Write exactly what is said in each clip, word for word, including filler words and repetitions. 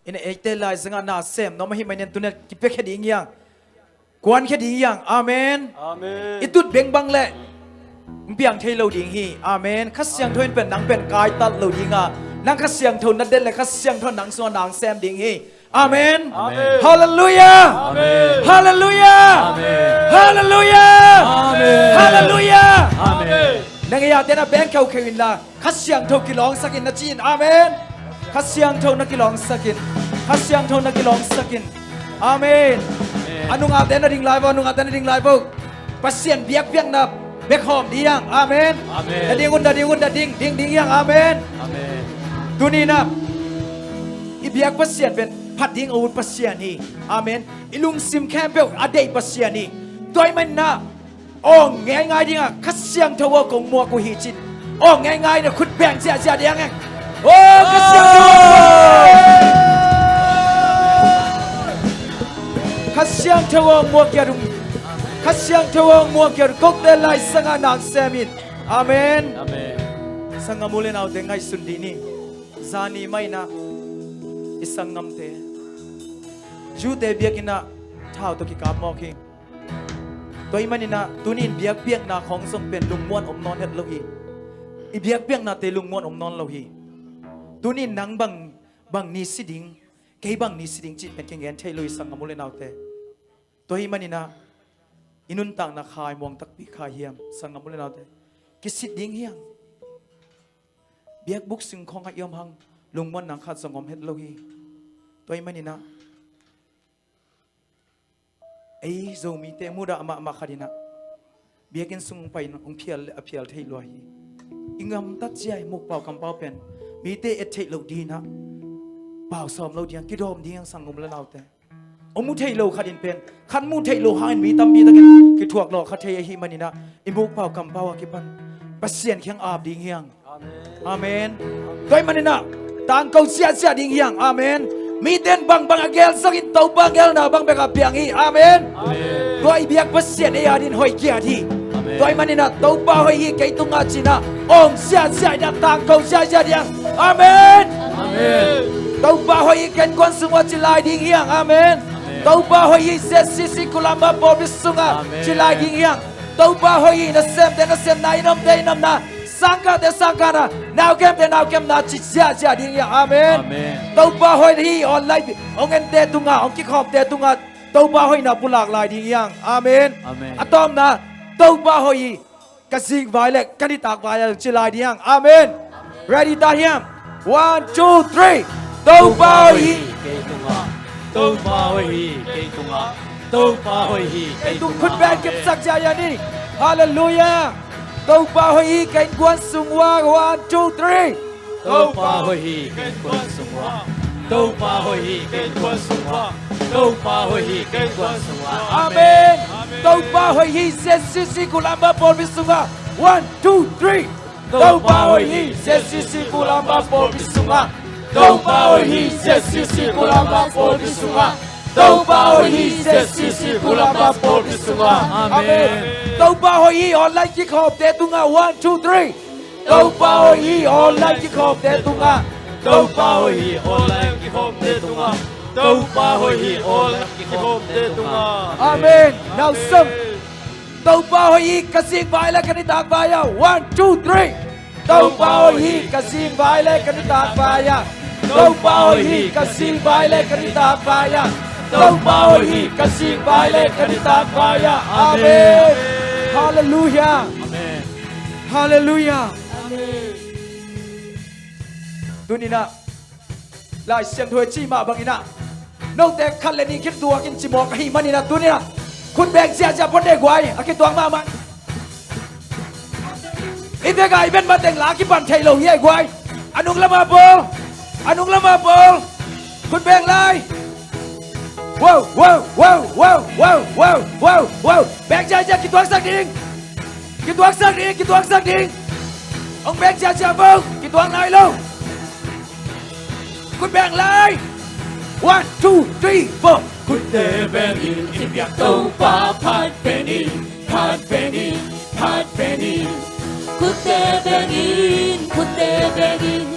Ina eite laizangah na sem nuam ahih manin tuni-in kipiakhia ding hi hang. Kuankhia ding hi hang. Amen. Amen. I tut bengbang le hong piang thei lo ding hi. Amen. Kha Siangtho in pen nang pen kaitat lo ding a, nang Kha Siangtho na det le Kha Siangtho nang sungah na hong sem ding hi. Amen. Amen. Halleluiah. Amen. Halleluiah. Amen. Halleluiah. Amen. Halleluiah. Amen. Na ngeite na beng kheukheu inla, Kha Siangtho kilawngsak in na ci-in. Amen. Kha Siangtho na kilawngsak in. Kha Siangtho na kilawngsak in. Amen. Amen. A nungakte na ding lai vo, a nungakte na ding lai vo. Pasian biakpiakna bek hawm ding hi hang. Amen. Amen. Na ding un, na ding un, na ding, ding, ding hi hang. Amen. Amen. Tuni-in ah i biak Pasian pen phat ding a ut Pasian hi. Amen. I lungsim khempeuh a deih Pasian hi. Tua ahih manin ah awng ngeingai ding a, Kha Siangtho aw kong muak uh hi ci-in awng ngeingai in ah khut beng ziahziah ding hi hang. Aw, Kha Siangtho aw! Kha Siangtho aw muak kiat un. Kha Siangtho aw muak kiat un. Kote laisangah na sem in. Amen. Amen. Sanggam u le naute, ngaihsun dih ni. Zani mah in ah i sanggamte, Jew-te biakinn ah thau tawh kikap mawk hi. Tua ahih manin ah tuni-in biakpiakna khawng zong pen lungmuan om nawn het lo hi. I biakpiaknate lungmuan om nawn lo hi. Tuni-in nang bang, bang ni si ding, kei bang ni si ding cih pen kigen thei lo hi, sanggam u le naute. Tua ahih manin ah i nuntakna kha i muang takpi kha hiam, sanggam u le naute? Kisit ding hi hang. Biakbuk sung khawngah i om hang, lungmuanna khat zong om het lo hi. Tua ahih manin ah ei Zomite mudah mahmah khat in ah biakinn sung pai in hong phial le a phial thei lua hi. I gamtat zia i mukpau kampau pen mite et theih loh ding in ah pau sawm lo ding, kidawm ding hi hang, sanggam u le naute. Hong mu thei lo khat in pen, khat mu thei lo hangin mi tampi takin kithuak lawh kha thei ahih manin ah i mukpau kampau a kipan Pasian kiang ap ding hi hang. Amen. Tua ahih manin ah tangko ziahziah ding hi hang. Amen. Mite in bangbang a gel zongin Topa geelna bang bek a piang hi. Amen. Amen. Tua i biak Pasian ei adingin hoih kiat hi. Amen. Tua ahih manin ah Topa hoih hi kei tungah ci-in ah awng ziahziah in ah tangko ziahziah ding hi hang. Amen. Amen. Topa hoih hi, ka innkuan sung uah ci lai ding hi hang. Amen. Amen. Topa hoih hi, Z C C Colombo pawlpi sungah, amen, ci lai ding hi hang. Topa hoih hi, nasemte nasemna, i omte i omna, sangkahte sangkahna, naukemte naukemna ci ziahziah ding hi hang. Amen. Amen. Topa hoih hi, online hong ente tungah, hong kikhawmte tungah Topa hoihna pulak lai ding hi hang. Amen. Amen. A tawpna, Topa hoih hi, ka zing vai le ka nitak vai ah ci lai ding hi hang. Amen. Ready ta hiam? One, two, three. Topa hoih hi kei tungah. Topa hoih hi kei tungah. Topa hoih hi kei tungah. Khut beng kipsak ziahziah ni. Halleluiah. Topa hoih hi ka innkuan sung uah. One, two, three. Topa hoih hi ka innkuan sung uah. Topa hoih hi ka innkuan sung uah. Topa hoih hi ka innkuan sung uah. Amen. Amen. Topa hoih hi Z C C Colombo pawlpi sungah. One, two, three. Topa hoih hi Z C C Colombo pawlpi sungah. Topa hoih hi Z C C Colombo pawlpi sungah. Topa hoih hi Z C C Colombo pawlpi sungah. Amen. Amen. Topa hoih hi online kikhawmte tungah. One, two, three. Topa hoih hi online kikhawmte tungah. Topa hoih hi online kikhawmte tungah. Topa hoih hi online kikhawmte tungah. Amen. Now song. Topa hoih hi ka zing vai le ka nitak vai ah. One, two, three. Topa hoih hi ka zing vai le ka nitak vai ah. Topa hoih hi ka zing vai le ka nitak vai ah. Topa hoih hi ka zing vai le ka nitak vai ah. Amen. Halleluiah. Amen. Halleluiah. Amen. Tuni-in ah Lai Siangtho i cih mah bangin ah note khat le nih kituak in ci mawk ahih manin ah tuni-in ah khut beng ziahziah phot ni ei guai, a kituak mahmah. I vek a i ven mateng la a kipan thei lo hi ei guai. A nung lamah pawl, a nung lamah pawl, khut beng lai. Wow, wow, wow. Beng ziahziah, kituaksak ding. Kituaksak ding, kituaksak ding. Hong beng ziahziah vo, kituak nai lo. Khut beng lai. One, two, three, four. Khutte bengin i biak Topa phat pen in, phat pen in, phat pen in. Khutte bengin, khutte bengin,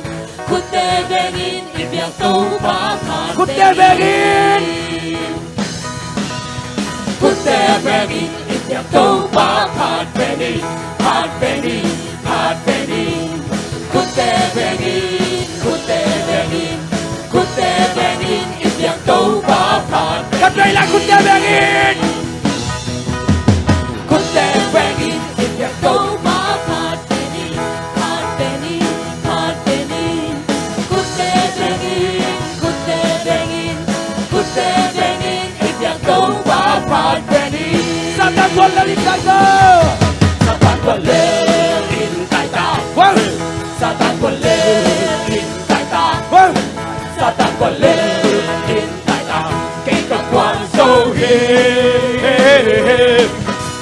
khutte bengin i biak Topa phat Khutte bengin. Khutte bengin i piak Topa phat bengin, phat bengin, phat bengin. Khutte bengin, khutte bengin, khutte bengin i piak Topa phat bengin. Khat vei lai, khutte bengin. Khutte bengin i piak Topa phat bengin, phat bengin, phat bengin. Khutte bengin, khutte bengin, khutte bengin i piak Topa phat bengin. Satan guallel in tai ta. Satan guallel in tai ta. Wow. Satan guallel in tai ta. Wow. Satan guallel in tai ta. Kei ka kuan zo hi.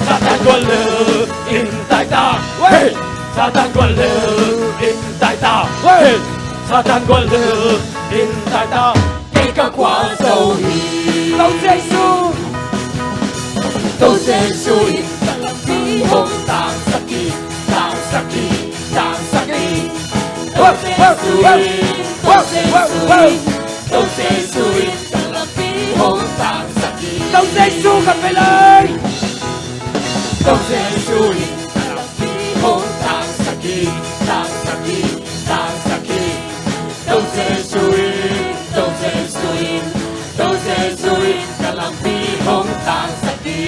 Satan guallel in tai ta. Hey! Satan guallel in tai ta. Hey! Satan guallel in tai ta. Kei ka kuan zo hi. To Jesu. To Jesu in ka lampi hong tangsak hi. Tangsak hi. Tangsak hi. To Jesu in. To Jesu in. To Jesu in ka lampi hong tangsak hi. To Jesu, khat vei lai. To Jesu in ka lampi hong tangsak hi, tangsak hi, tangsak hi. To Jesu in, To Jesu in, To Jesu in ka lampi hong tangsak hi.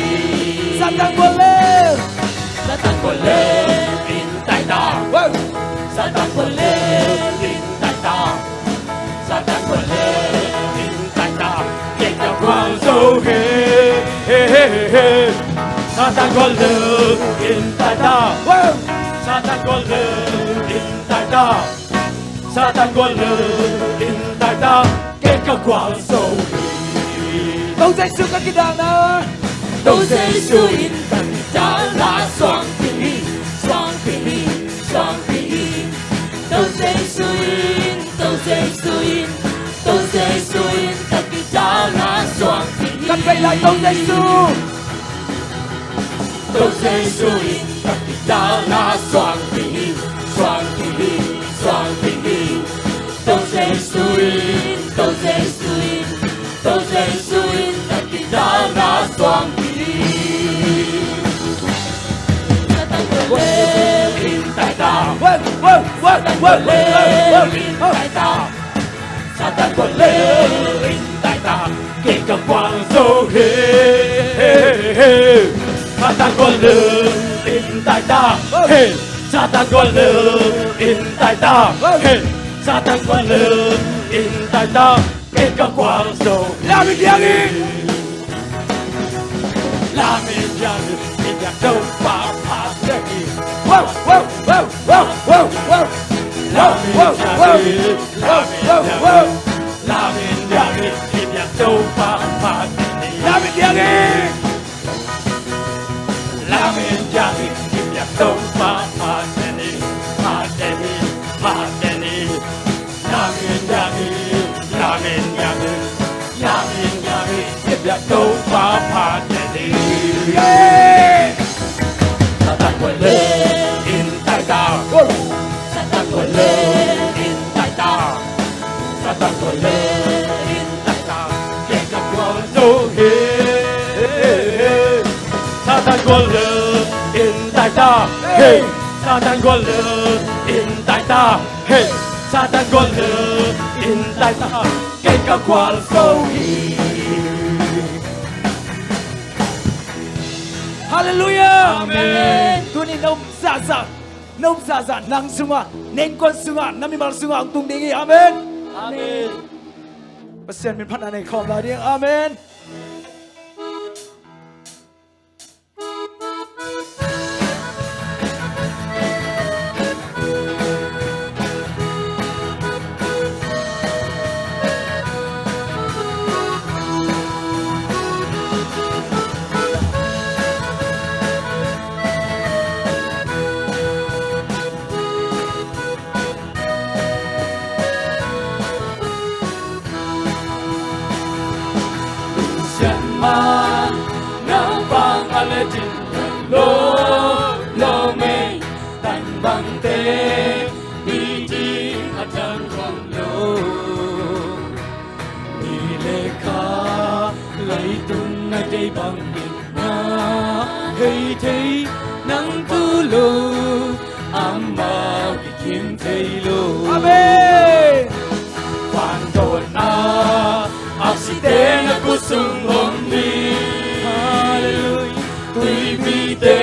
Satan guallel. Satan guallel in tai ta. Wow. Satan guallel in tai ta. Satan guallel in tai ta. Kei ka kuan zo hi. Satan guallel in tai ta. Satan guallel in tai ta. Satan guallel in tai ta. Kei ka kuan zo hi. To Jesu ka kidalna. To Jesu in ka kidalna suang pih hi, suang pih hi, suang pih hi. To Jesu in, To Jesu in, To Jesu in ka kidalna suang pih hi. Khat vei lai, To Jesu. To Jesu in ka kidalna suang pih hi, suang pih hi, suang pih hi. To Jesu in, To Jesu in, To Jesu in ka kidalna suang pih hi. Satan guallel in tai ta. Wow, wow, wow, wow, wow, wow. Satan guallel in tai ta. Satan guallel in tai ta. Kei ka kuan zo hi. Satan guallel in tai ta. Hey. Satan guallel in tai ta. Hey. Satan guallel in tai ta. Kei ka kuan zo. Lam in diang in. Lam in diang in. Kei ka Topa phat bengin. Wow, wow, wow, wow, wow, wow. Lam in diang in. Lam in diang in. Lam in diang in. Kei ka Topa phat bengin. Lam in diang in. Lam in diang in. Kei ka Topa phat bengin. Phat bengin. Phat bengin. Lam in diang in, lam in diang in, lam in diang in, i piak Topa phat bengin. Satan guallel in tai ta. Satan guallel in tai ta. Satan guallel in tai ta. Kei ka kuan zo hi. Satan guallel in tai ta. Hey. Satan guallel in tai ta. Hey, Satan guallel in tai ta, kei ka kuan zo hi. Halleluiah. Amen. Tuni na um zahzah, na um zahzah nang sungah, na innkuan sungah, na mimal sungah hong tung ding hi. Amen. Amen. Pasian min phatna nei khawm lai ding. Amen. Bangin na hei thei nang tu lo, amau kikhin thei lo. Amen. Vantawnna aksite na khutsung om hi. Halleluiah. Tuipite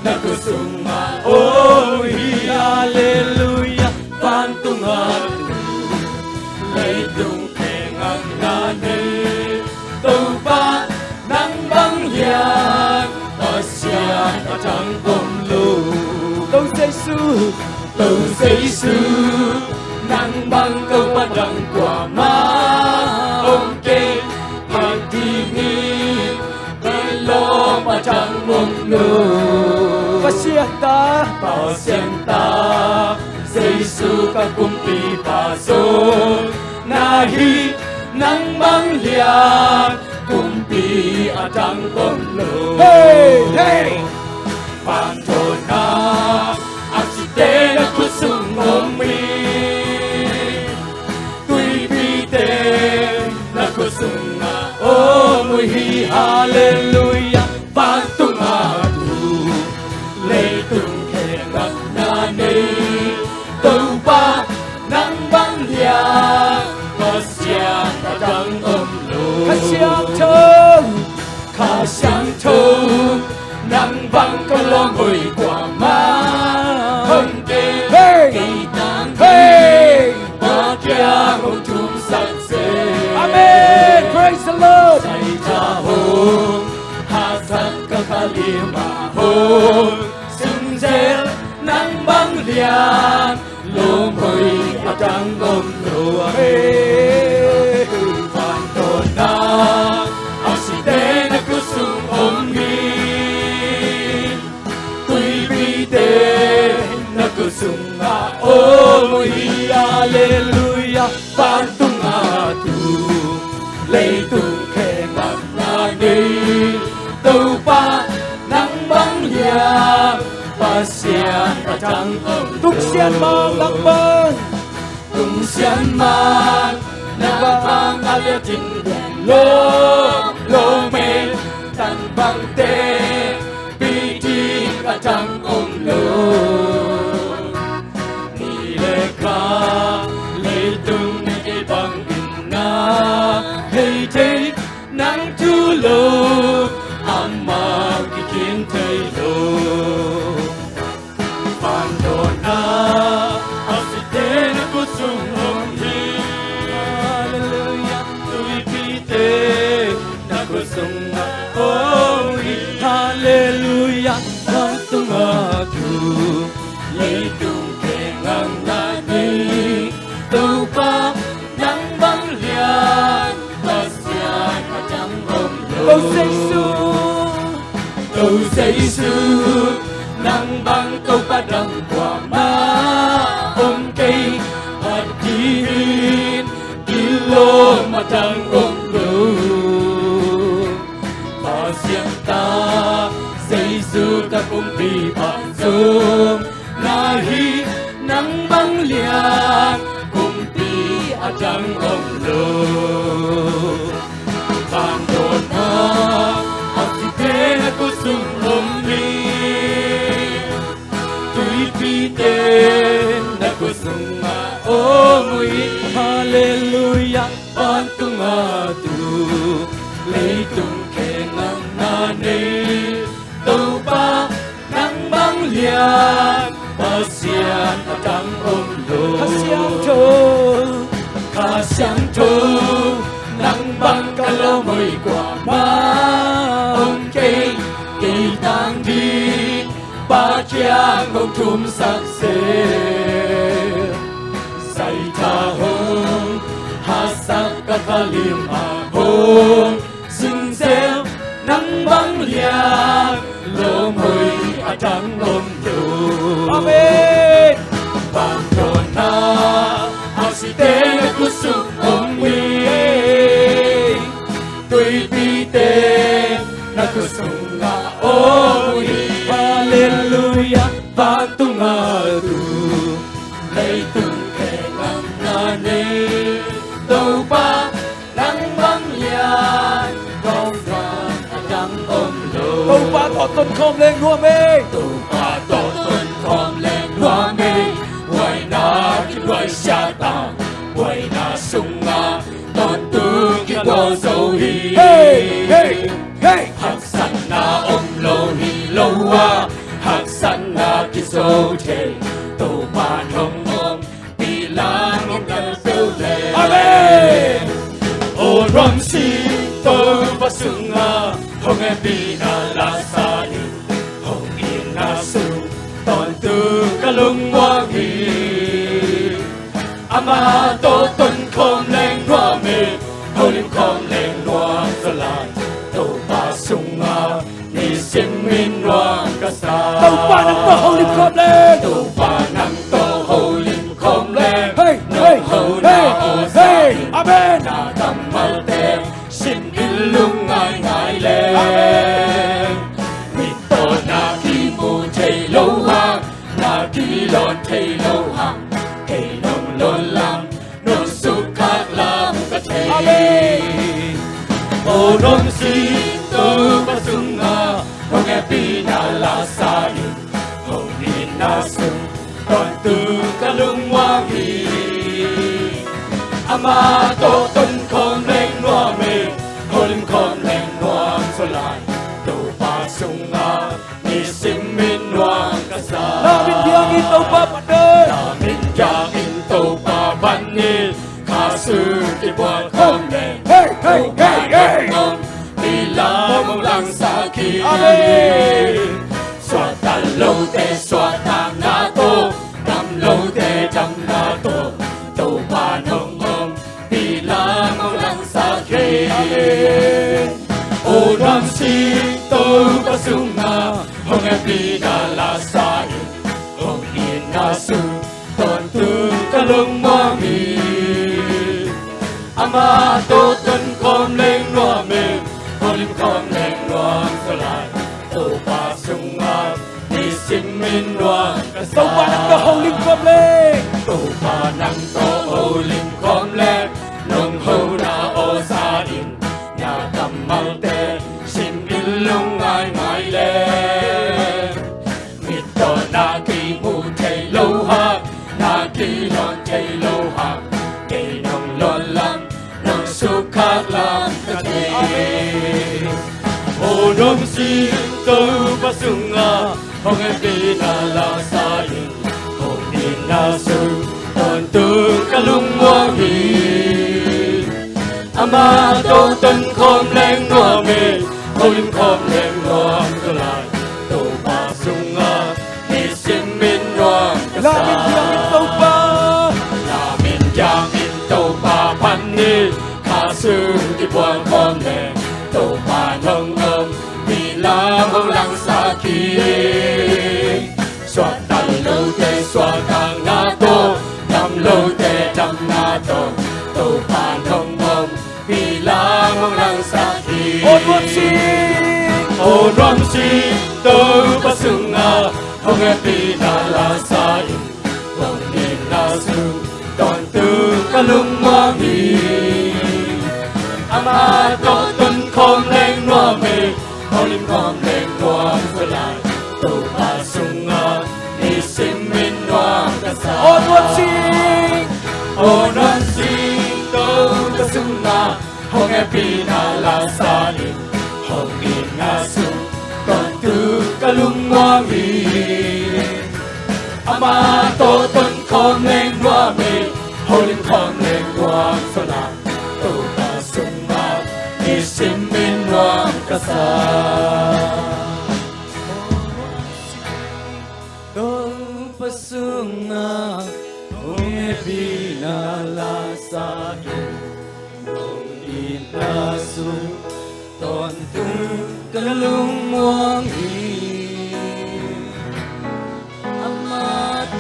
na khutsungah om hi. Halleluiah. Vantung a tu, leitung khengah na nei, Topa nang bang lian Pasian a dang om lo. To Jesu, To Jesu, nang bang Topa dang kuamah om kei. Phat dingin kilawm a dang om lo. Ka Siangtho, Pasian ta, Jesu ka Kumpipa zong na hi. Nang bang lian kumpi a dang om lo. Hey, hey. Vantawnna aksite na khutsung om hi. Tuipite na khutsungah om uh hi. Halleluiah. Vantung a tu, leitung khengah na nei, Topa nang bang lian Pasian a dang om lo. Kha Siangtho, Kha Siangtho, nang bang ka lawm hoih kuamah om kei. Hey! Kei tang, hey, Topa kiang hong thumsak seh. Amen. Praise the Lord. Saitha hong haksat ka khalim ah hong sung zel, nang bang lian lawm hoih a dang om lo. Amen. Vantawnna aksite na khutsung om hi. Tuipite na khutsungah om uh hi. Halleluiah. Vantung a tu, leitung khengah na nei, Topa nang bang lian Pasian a dang om lo. Tung Sian Mang nang bang, Tung Sian Mang nang bang a liatin lian lo, lo mei, tan bangte pi ding a dang om lo. Ni le kha leitung na kei bangin na hei thei nang tu lo, amau kikhin thei lo. Vantawnna aksite na khutsung om hi. Halleluiah. Tuipite na khutsungah om hi. Halleluiah. Vantung a tu, leitung khengah na nei, Topa nang bang lian Pasian a dang om lo. To Jesu, To Jesu, nang bang Topa dang kuamah om kei. Phat dingin kilawm a dang om lo. Pasian ta, Jesu ka Kumpipa zong na hi. Nang bang lian kumpi a dang om lo. Vantawnna aksite na khutsung om hi. Tuipite na khutsungah om uh hi. Halleluiah. Vantung a tu, leitung khengah na nei, Topa nang bang lian Pasian a dang om lo. Kha Siangtho, Kha Siangtho, nang bang ka lawm hoih kuamah om kei. Kei tang ding Pa kiang hong thumsak seh. Saitha hong haksat ka khalim ah hong sung zel, nang bang lian lawm hoih a dang om lo. Amen. Vantawnna aksite na khutsung om hi. Tuipite na khutsungah om uh hi. Halleluiah. Vantung a tu, leitung khengah na nei, Topa nang bang lian Pasian Ton khawm leng nuam ei. Topa tawh ton khawm leng nuam ei. Buaina kibuai siata, buaina sunga tawntung kibua zo hi. Hey, hey, hey. Haksatna om lo hi lo a, haksatna kizo thei, Topa hong om, pi lam hong kal peuh le. Amen. O nuam si Topa sunga, hong hehpihna la sa in, hong itna sung tawntung ka lungmuang hi. Ama tawh ton khawm leng nuam ei, holim khawm leng nuam zaw lai, Topa sunga nisim min nuam ka sa. Topa nang tawh holim khawm leng. Topa nang tawh holim khawm leng. Hey, hey, hey, hey. Amen. Na kammalte sim in lungngai ngai leng. Amen. Mit tawh na kimu thei lo hang, na kilawn thei lo hang, kei nong lawn lam, nong sukkhak lam ka thei. Amen. O nuam si Topa sunga, hong hehpihna la sa in, hong itna sung tawntung ka lungmuang hi. Ama tawh ton khawm leng nuam ei, holim khawm leng nuam zaw lai, Topa sunga nisim min nuam ka sa. Na min biak in Topa phat ni. Na min biak in Topa phat ni. Kha sung kibuak khawm leng. Hey, hey, hey, hey. Topa nong om, pi lam hong langsak hi. Amen. Suakta lote suahtakna tawh, dam lote damna tawh, Topa nong om, pi lam hong langsak hi. Amen. O nuam si Topa sunga, hong hehpihna la sa in, hong itna sung tawntung ka lungmuang hi. Ama tawh ton khawm leng nuam ei, holim khawm leng nuam zaw lai, Topa sunga nisim min nuam ka sa. Topa nang tawh holim khawm leng. Topa nang tawh holim khawm leng, nong hona aw sa in, na kammalte sim in lungngai ngai leng. Mit tawh na kimu thei lo hang, na kilawn thei lo hang, kei nong lawn lam, nong sukkhak lam ka thei. O nuam si Topa sunga, hong hehpihna la sa in, hong itna sung tawntung ka lungmuang hi. Ama tawh ton khawm leng nuam ei, holim khawm leng nuam zaw lai, Topa sunga nisim min nuam ka sa. La min biak in Topa. La min biak in Topa phat ni. Kha sung kibuak khawm leng, Topa nong om, pi lam hong langsak hi. Suakta lote suahtakna tawh, dam lote damna tawh, Topa nong om, pi lam hong langsak hi. O nuam si. O nuam si Topa sunga, hong hehpihna la sa in, hong itna sung tawntung ka lungmuang hi. Ama tawh ton khawm leng nuam ei, holim khawm leng nuam zaw lai, Topa sunga nisim min nuam ka sa. O nuam si. O nuam si Topa sunga, hong hehpihna la sa in, hong itna sung tawntung ka lungmuang hi. Ama tawh ton khawm leng nuam ei, holim khawm leng nuam zaw lai, Topa sunga nisim min nuam ka sa. Topa sunga, hong hehpihna la sa in, hong itna sung tawntung ka lungmuang hi. Ama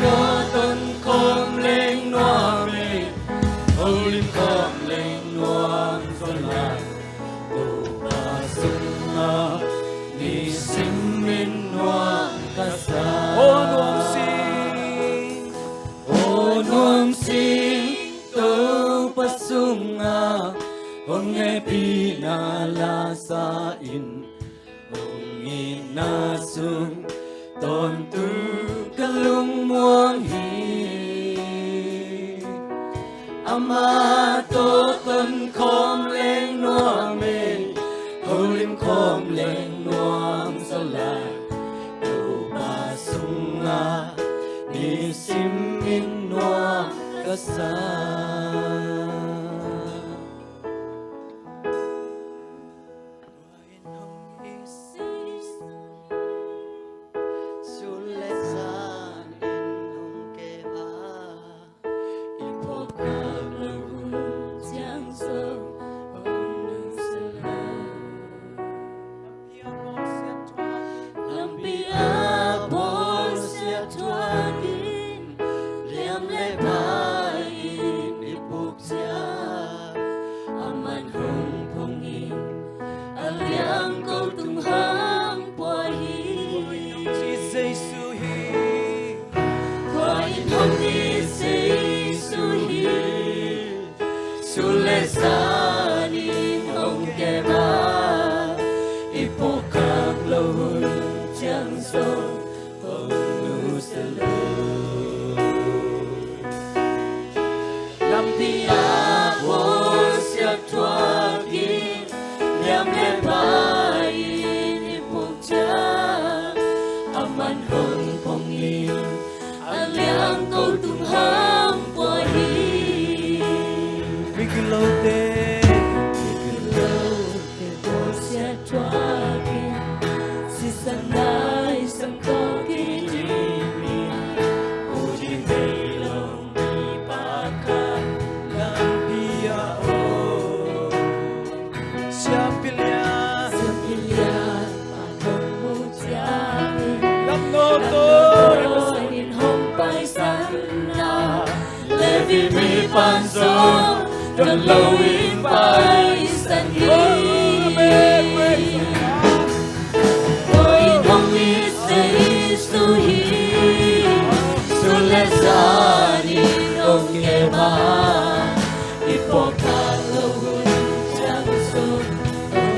tawh ton khawm leng nuam ei, holim khawm leng nuam zaw lai, Topa sunga nisim min nuam ka sa. O nuam si. O nuam si Topa sunga, hong hehpihna la sa in, Hong itna sung tawntung ka lungmuang hi. Amah tawh ton khawm leng nuam e, holim khawm leng nuam zaw lai. Topa sungah nisim in nuam ka sa. Lampi ah bawlsiat thuakin, liam le pai in i puk ciang, aman hong phong in, a liang ko tung hong pua hi. Jesu hi. Tua in hong it Jesu hi. Sul le zan in hong kem a, i phawk khak loh hun ciang zong hong nusia lo. Lampi ah bawlsiat thuakin, liam le pai in i puk ciang, aman hong phong in, a liang ko tung hong pua hi. Migilote, migilote bawlsiat thuakin, sisan nai sang ko kidim in, u ding nei lo mipa khat lampi ah om. Siapi lian, siapi lian, a hong mu ciangin, lam no to, lam no to in hong paisan a, Levi mipa zong don lo in paisan hi. Amen. Tua in hong it Jesu hi. Sul le zan in hong kem a, i phawk khak loh hun ciang zong hong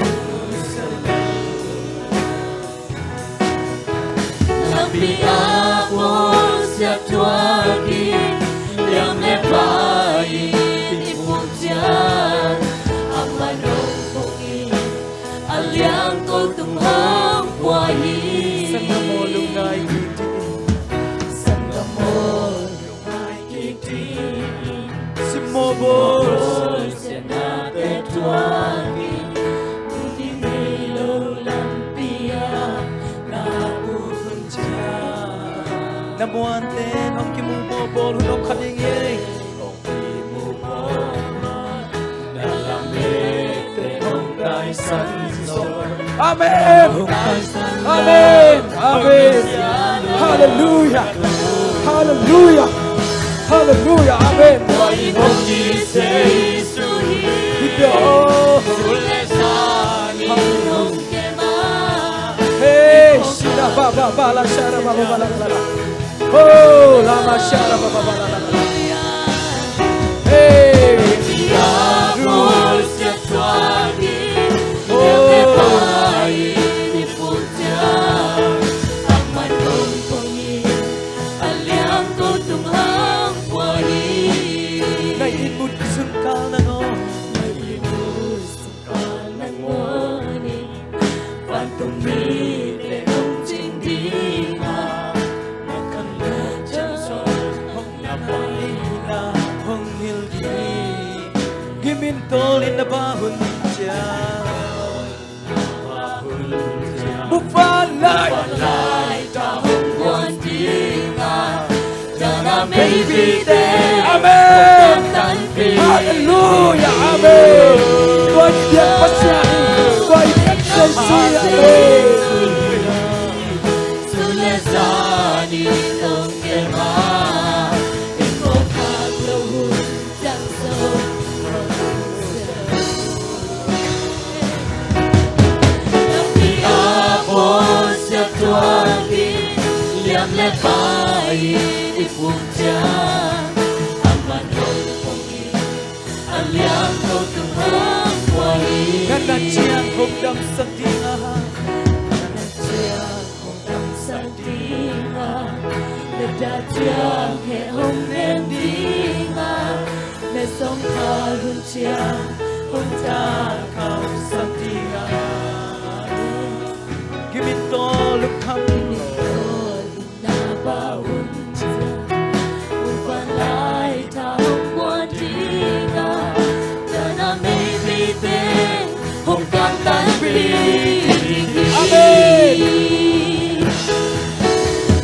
nusia lo. Lampi ah bawlsiat thuakin, liam le pai in i puk ciang, aman hong phong in, a liang ko tung hong pua hi. Sanggam aw, lungngai kik dih in. Sanggam aw, lungngai kik dih in. Simmawh bawlsiatnate thuakin, u ding nei lo lampi ah na puk hun ciang, na muanten hong kimuhmawh bawl hun om kha ding hi. Amen. Amen. Amen. Halleluia. Halleluia. Halleluia. Amen. Hey, shira ba ba ba la shara ba ba ba la la la. Oh, lama shara ba ba ba la la la. Hey. Oh. Na ihmut sungkal nangawn. Ka nangawn in vantung mite hong cing ding a, na khanglai ciang zong hong na pai in a hong hilh ding. Gimin tawlin na bah hun ciang, na bah hun ciang, bup van lai, bup van lai tawh hong guan ding a, Amen. Halleluia. Amen. Tua i biak Pasian hi. Tua i biak Jesu hi. Amen. Lampi ah bawlsiat thuakin, liam le pai in i puk ciang, aman hong phong in, a liang ko tung hong pua hi. Ngan na ciang hong damsak ding a, ciang heh hong nem ding a, metsong kha hun ciang hong takhauhsak ding a. Gim in tawh lungkham, na pau hun ciang hong pan lai tha hong guan ding a, na meimite hong kamtanpih ding hi. Amen.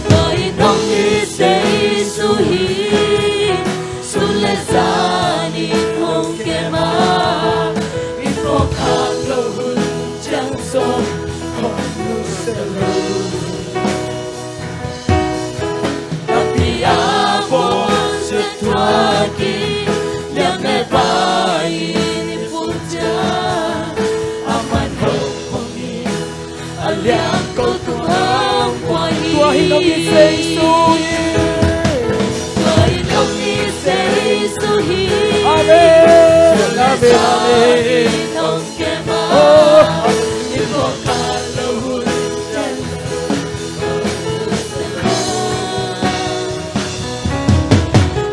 Tua in hong it Jesu hi. Sun le zan in hong kem a, i phawk khak loh hun ciang zong hong nusia lo. Lampi a bawlsia tuak in, liam le bai in i puk ciang, aman hong phong in, a liang ko tung hong pua hi. Tua hi nong it Jesu hi. Tua hi nong it Jesu hi. Amen. Amen. Amen. Hong kem a, oh, i phawk khak loh hun ciang.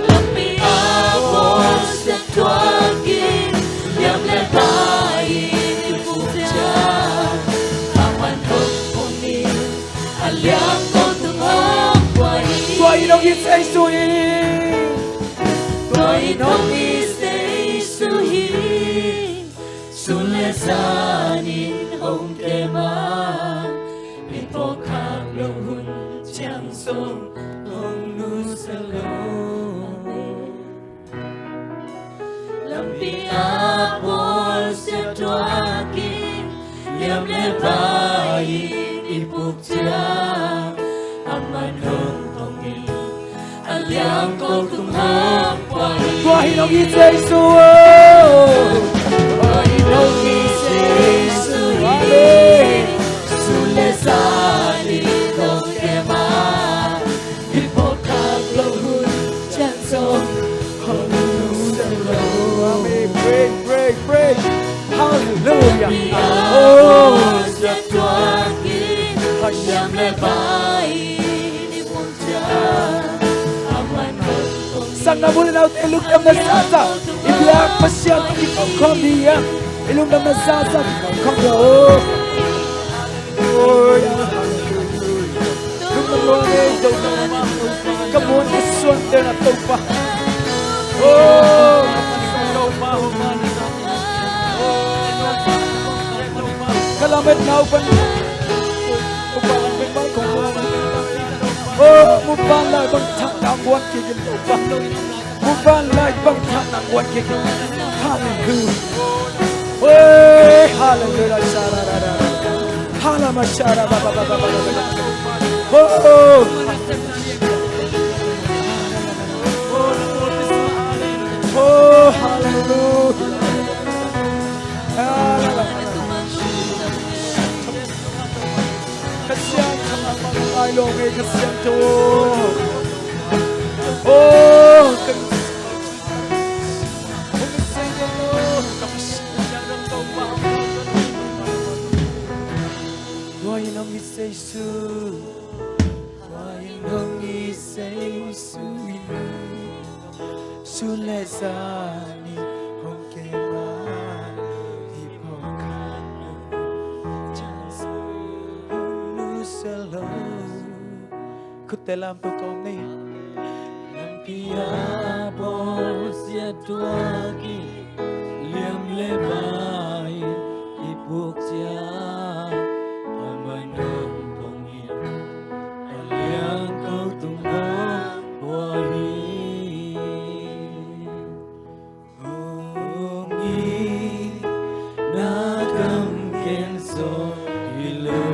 Lampi a bawlsia tuak in, liam le bai in i puk ciang, aman hong phong in, a liang ko tung hong pua hi. Tua in hong it Jesu hi. Tua in hong it Jesu hi. Sun le zan in hong kem a, i phawk khak loh hun ciang zong hong nusia lo. Lampi a bawlsia tuak in, liam le bai in i puk ciang, aman hong phong in, a liang ko tung hong pua hi. Tua hi nong it Jesu. Tua hi nong it Jesu hi. Amen. Sun le zan in hong kem a, i phawk khak loh hun ciang zong hong nusia lo. Amen. Praise, praise, praise. Hallelujah. Oh. Lampi a bawlsia tuak in, liam le bai in i puk ciang, aman hong phong in. Sanggam u le naute, lungdamna zaza i biak Pasian tawh kikhawm khawm dih hiam? I lungdamna zaza kikhawm khawm dih. Oh, ya. Lungdam lua ngei Topa. Ka muan ka suan teng a Topa. Oh. Ka lametna uh pan. Oh, mu pan lai bang thak dang guan kik in Topa. Mu pan lai bang thak dang guan kik in. Hallelujah. Hey, hallelujah. Sha-ra-ra-ra. Halama sha-ra-ba-ba-ba. Oh, oh. Oh, hallelujah. Hallelujah. Ka Siangtho a, bang ai lo ngei ka Siangtho. Oh, ka Tua in hong it Jesu. Tua in hong it Jesu in. Sun le zan in hong kem a, i phawk khak loh hun ciang zong hong nusia lo. Khutte lamto kawm ni. Lampi a bawlsia tuak in, liam le bai in i puk ciang, aman hong phong in, a liang ko tung hong pua hi. Hong it na kam gen zawh hi lo.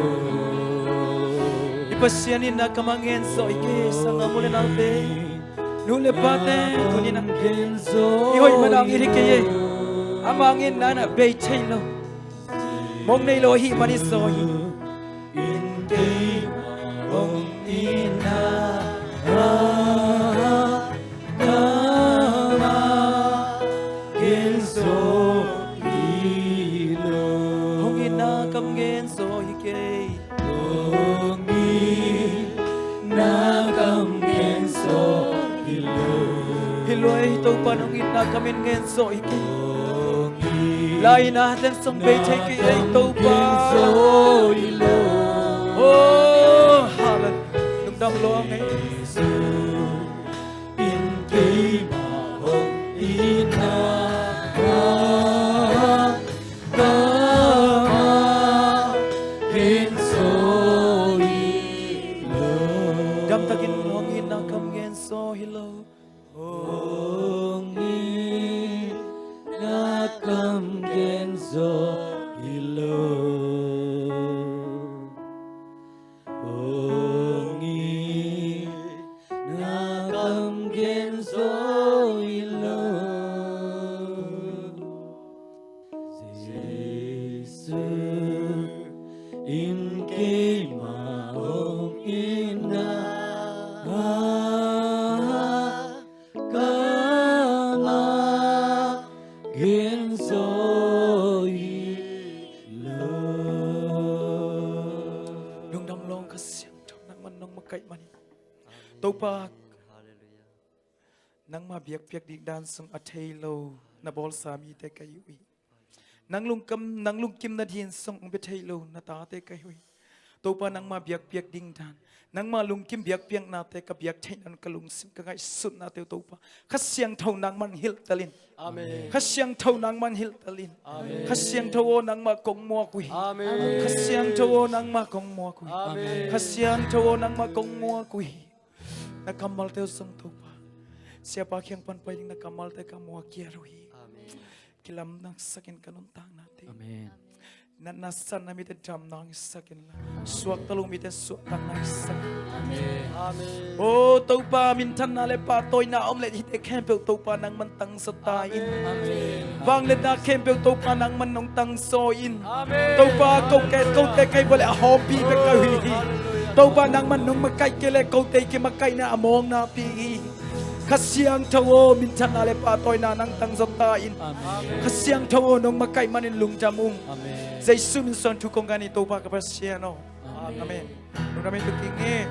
I Pasian in na kam a gen zawh hi kei, sanggam u le naute. Nu le pate, tuni-in a gen zawh i hoih man a hong it hi kei e. Ama hong itna in a bei thei lo. Mong nei lo ahih man i zawh hi. In kei hong itna kam a gen zawh hi lo. Hong itna kam gen zawh hi kei. Hong itna kam gen zawh Hi lua ei Topa, nong itna kam in ngen zawh hi kei. Lai-in a len song bei thei kei ei Topa. Oh, hallelujah. Lungdam lua ngei. In keima hong itna kam ah gen zaw hi lo. Gamtakin hong itna kam gen zaw hi lo. Hong itna kam gen zaw hi lo. Hong itna kam gen zaw hi lo. Jesu in keima hong itna kam ah gen zaw hi lo. Lungdam lua ung Kha Siangtho, nangman nong makaih manin. Topa, nangma biakpiak ding dan sung a thei lo na bawlsa mite ka hi uh hi. Nang lungkam, nang lungkim nading sung hong pia thei lo na tate ka hi uh hi. Topa, nangma biakpiak ding dan, nangma lungkim biakpiaknate ka biak theih nading ka lungsim, ka ngaihsutnate uh Topa, Kha Siangtho nangman hilhtel in. Amen. Kha Siangtho nangman hilhtel in. Amen. Kha Siangtho aw, nangmah kong muak uh hi. Amen. Kha Siangtho aw, nangmah kong muak uh hi. Amen. Kha Siangtho aw, nangmah kong muak uh hi. Na kammalte uh zong Topa, siapa kiang pan pai ding na kammalte ka muak kiat uh hi. Amen. Kilamdang sak in ka nuntaknate. Amen. Natna satna mite damna hong sak inla, suakta lo mite suahtakna hong sak in. Amen. Amen. O Topa, minthanna le pahtawina om le hihte khempeuh Topa nangman tangzaw ta in. Amen. Vangliatna khempeuh Topa nangman nong tangzaw in. Amen. Topa, kote, kote ka hi uh leh a hawmpi bek ka hi uh hi. Hallelujah. Topa, nangman nong makaih kei leh kote kimakaihna a mawkna pi hi. Kha Siangtho aw, minthanna le pahtawina nang tangzaw ta in. Amen. Kha Siangtho aw, nong makaih manin lungdam ung. Amen. Jesu min suang thu kong ngen hi Topa ka Pasian aw. Amen. Amen. Lungdam in, tu kingin.